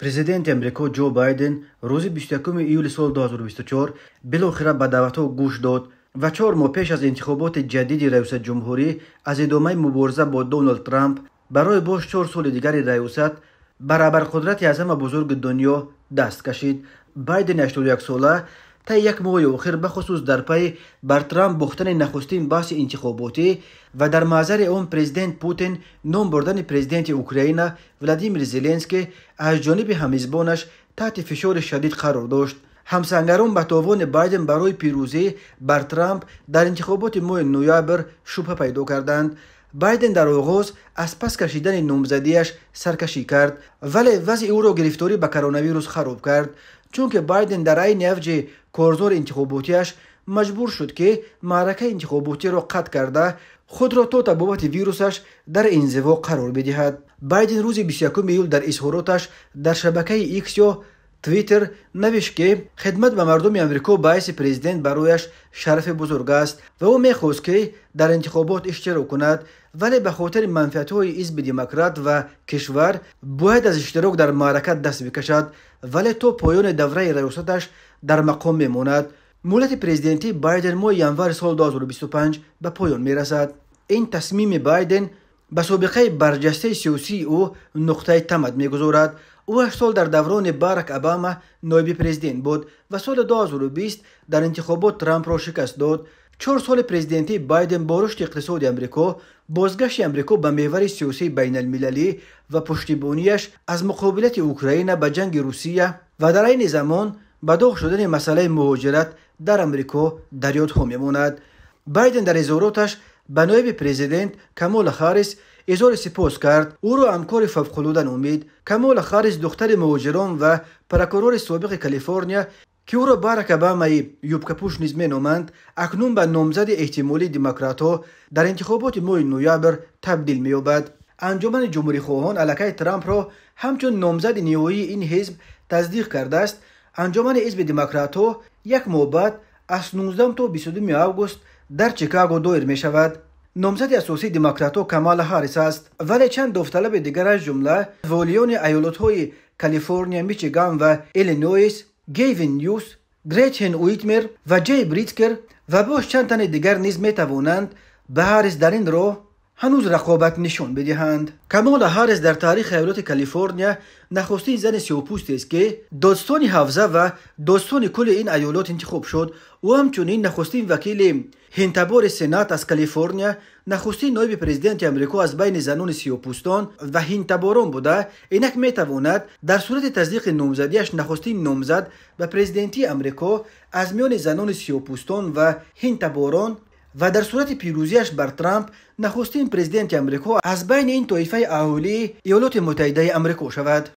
Президенти Амрико Ҷо Байден рӯзи 21 июли соли 2024 билохира ба даъватҳо гӯш дод ва 4 моҳ пеш аз интихоботи ҷадиди раёсатҷумҳурӣ аз идомаи мубориза бо Доналд Трамп барои боз 4 соли дигари раёсат бар абарқудрати аз ҳама бузурги дунё даст кашид. Байдени 81сола таи як моҳи охир, бахусус дар пайи бар Трамп бохтани нахустин баҳси интихоботӣ ва дар маъзари он президент Путин ном бурдани президенти Украина Владимир Зеленский аз ҷониби ҳамҳизбонаш, таҳти фишори шадид қарор дошт. Ҳамсангарон ба товони Байден барои пирӯзӣ бар Трамп дар интихоботи моҳи ноябр шубҳа пайдо карданд. Байден дар оғоз аз пас кашидани номзадиаш саркашӣ кард, вале вазъи ӯро гирифторӣ ба коронавирус хароб кард, чунки Байден дар айни авҷи корзори интихоботиаш маҷбур шуд, ки маъракаи интихоботиро қатъ карда, худро то табобати вирусаш дар инзиво қарор бидиҳад. Байден рӯзи 21 июл дар изҳороташ дар шабакаи Икс ё Твиттер навишт, ки хидмат ба мардуми Амрико ба ҳайси президент барояш шарафи бузург аст ва ӯ мехост, ки дар интихобот иштирок кунад, вале ба хотири манфиатҳои ҳизби Демократ ва кишвар бояд аз иштирок дар маърака даст бикашад, вале то поёни давраи раёсаташ дар мақом мемонад. Муҳлати президентии Байден моҳи январи соли 2025 ба поён мерасад. Ин тасмими Байден ба собиқаи барҷастаи сиёсии ӯ нуқтаи тамад мегузорад. Ӯ 8 сол дар даврони Барак Обама ноиби президент буд ва соли 2020 дар интихобот Трампро шикаст дод. 4 соли президентии Байден бо рушди иқтисоди Амрико, бозгашти Амрико ба меҳвари сиёсии байналмилалӣ ва пуштибонияш аз муқобилати Украина ба ҷанги Русия ва дар айни замон ба доғ шудани масъалаи муҳоҷират дар Амрико дар ёдҳо мемонад. Байден дар изҳороташ ба ноиби президент Камола Харрис изҳори сипос кард, ӯро ҳамкори фавқулода номид. Камола Харрис, духтари муҳоҷирон ва прокурори собиқи Калифорния, ки ӯро Барак Обамаи юбкапӯш низ меноманд, акнун ба номзади эҳтимолии демократҳо дар интихоботи моҳи ноябр табдил меёбад. Анҷумани ҷумҳурихоҳон аллакай Трампро ҳамчун номзади ниҳоии ин ҳизб тасдиқ кардааст. Анҷумани ҳизби демократҳо як моҳ баъд, аз 19 то 22 август дар Чикаго доир мешавад. Номзади асосии демократҳо Камала Ҳаррис аст, вале чанд довталаби дигар, аз ҷумла волиёни аёлатҳои Калифорния, Мичиган ва Иллинойс Гейвин Ньюсом, Гретхен Уитмер ва Ҷей Притцкер ва боз чанд тани дигар низ метавонанд ба Ҳаррис дар ин роҳ ҳанӯз рақобат нишон бидиҳанд. Камола Ҳаррис дар таърихи аёлати Калифорния нахустин зани сиёҳпӯстест, ки додстони ҳавза ва додстони кулли ин аёлот интихоб шуд. Ӯ ҳамчунин нахустин вакили ҳиндтабори Сенат аз Калифорния, нахустин ноиби президенти Амрико аз байни занони сиёҳпӯстон ва ҳиндтаборон буда, инак метавонад дар сурати тасдиқи номзадиаш нахустин номзад ба президентии Амрико аз миёни занони сиёҳпӯстон ва ҳиндтаборон ва дар сурати пирӯзиаш бар Трамп нахустин президенти Амрико аз байни ин тоифаи аҳолии Иёлоти Муттаҳидаи Амрико шавад.